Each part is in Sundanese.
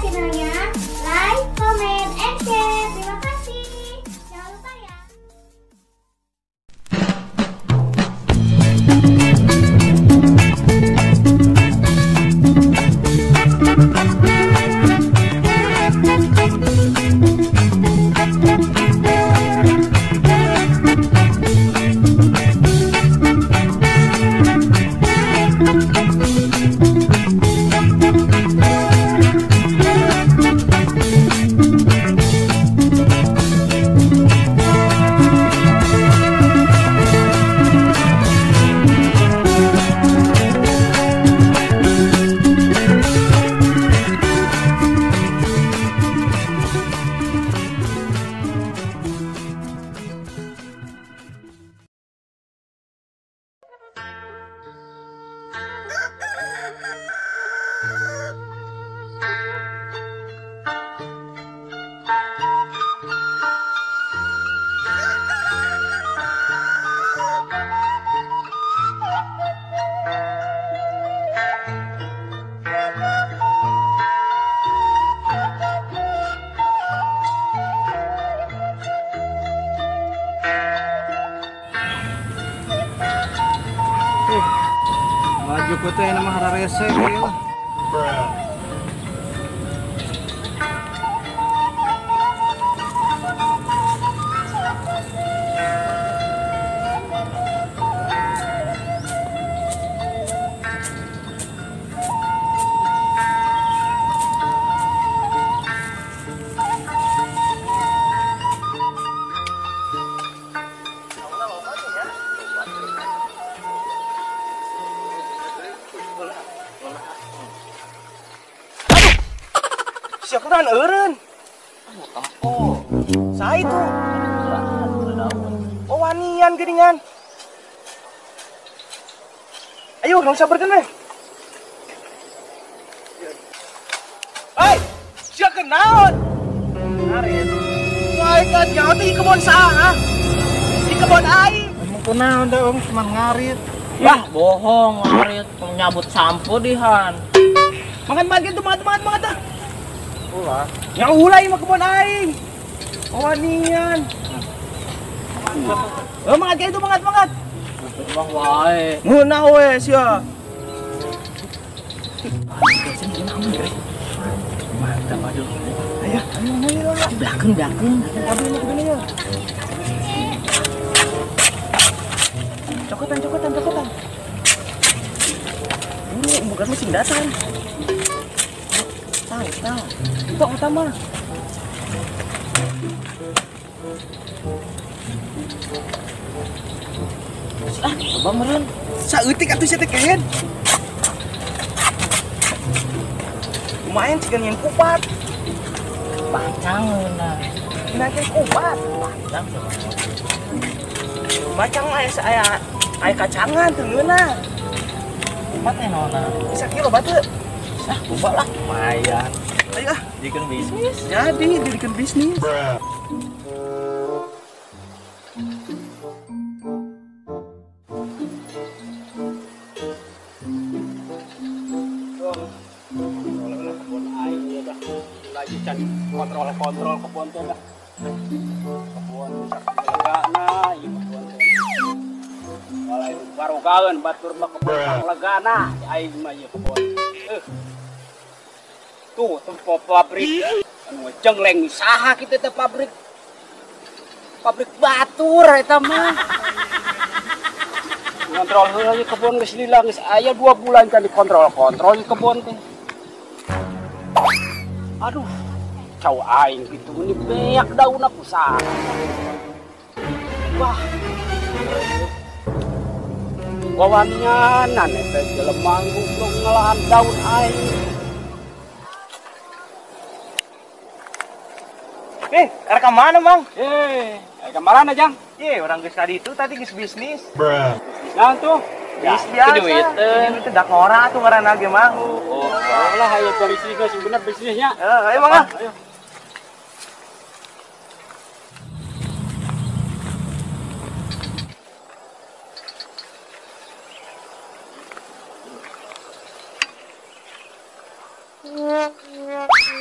channelnya, like, comment, and share. Terima kasih. Jangan lupa ya. Maju ku teh nama hararese ieu lah. Siapa kan eureun? Oh, saya itu. Oh, wanian geuningan. Ayo, langsung sabarkeun we. Hei, sia kenaon? Ngarit. Wae kan nyaho teh kebon saha? Di kebon aing. Emang kunaon da om cuman ngarit. Wah, bohong ngarit, nyabut sampo dihan. Makan makan tuh, makan makan makan tah. Ulah. Ya ulah ieu mah kebon aing. Wanian. Oh, mangat kayak itu mangat mangat. Mah wae. Ngeunah we sia. Mantap aduh. Ayo, ayo ayo. Belakang belakang. Aduh ini ya. Cokotan cokotan cokotan. Ini bukan mesin datang. Tahu, tahu. Kok utama? Ah, coba meureun. Saeutik atuh sia teh kehed. Lumayan cigan yang kupat. Bacang nah. Nake kupat. Bacang. Bacang mah aya aya kacangan teu ngeunah. Kupat teh naonna? Bisa kilo batu. Ah, coba lah. Lumayan. Ayo ah, jadikan bisnis. Jadi, jadikan bisnis. Lagi can kontrol-kontrol kebun teh dah. Kebun legana, ieu kebun teh. Walai barogaeun batur mah kebun legana, aing mah ieu kebun. Tuh tempat pabrik anu jengleng saha kitu teh pabrik. Pabrik batur eta mah. Kontrol heula ieu kebun geus lila geus aya 2 bulan kan dikontrol-kontrol ieu kebun teh. Aduh, cau aing kitu meuni beak daunna ku saha. Wah. Wawanianan eta jelema goblok ngelahan daun aing. Arek ka mana, Mang? Arek ka mana, Jang? Ye, orang geus tadi itu tadi geus bisnis. Bruh. Naon tuh? Bisnis biasa. Duiteun. Itu dak ngora tuh ngaranna ge, Mang. Oh, lah ayo bisnis geus bener bisnisnya. Heeh, ayo Mang ah. Ayo.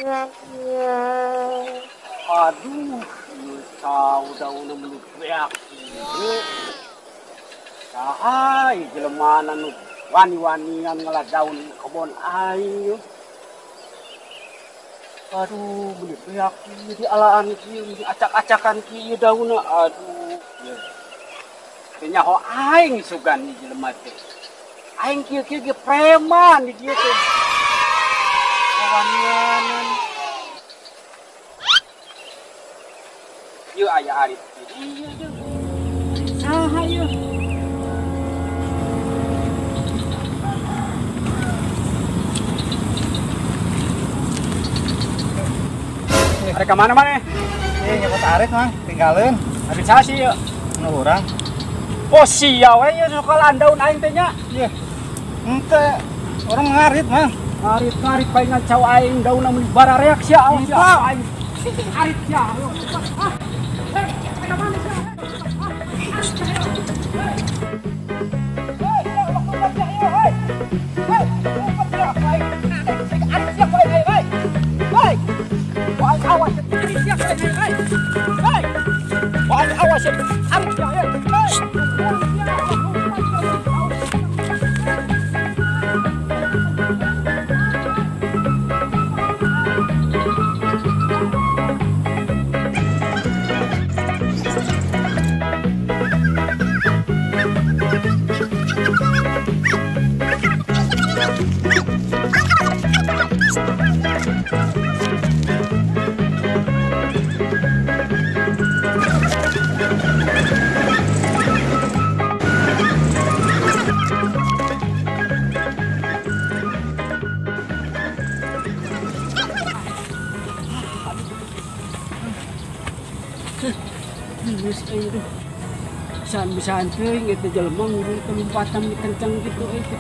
Aduh, cau daun meuni beak. Saha jelema nu wani-wanian ngala daun kebon aing. Aduh, meuni beak di alaan kieu, di acak-acakan kieu daunna. Aduh. Teu nyaho aing sugan di jelema teh. Aing kieu-kieu ge preman di dieu teh. Wanianan. Ieu aya arit. Ieu ieu. Saha ieu? Arek ka mana maneh? Nyebut arit mah, tinggalin. Arit saha sih ieu? Nu urang. Oh sia we ieu suka daun aing teh nya. Ieu. Henteu. Urang ngarit mah. Ngarit-ngarit palingan cau aing daunna meuni barareak sia awas sia. Aing arit sia. Ah. Ka mana sia? Bisaan-bisaan teuing eta jelema ngurung kelompatan kencang gitu euy teh.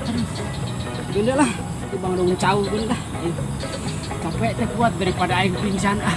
Aduh. Geus lah, tibang dong cau geus lah. Capek teh kuat daripada aing pingsan ah.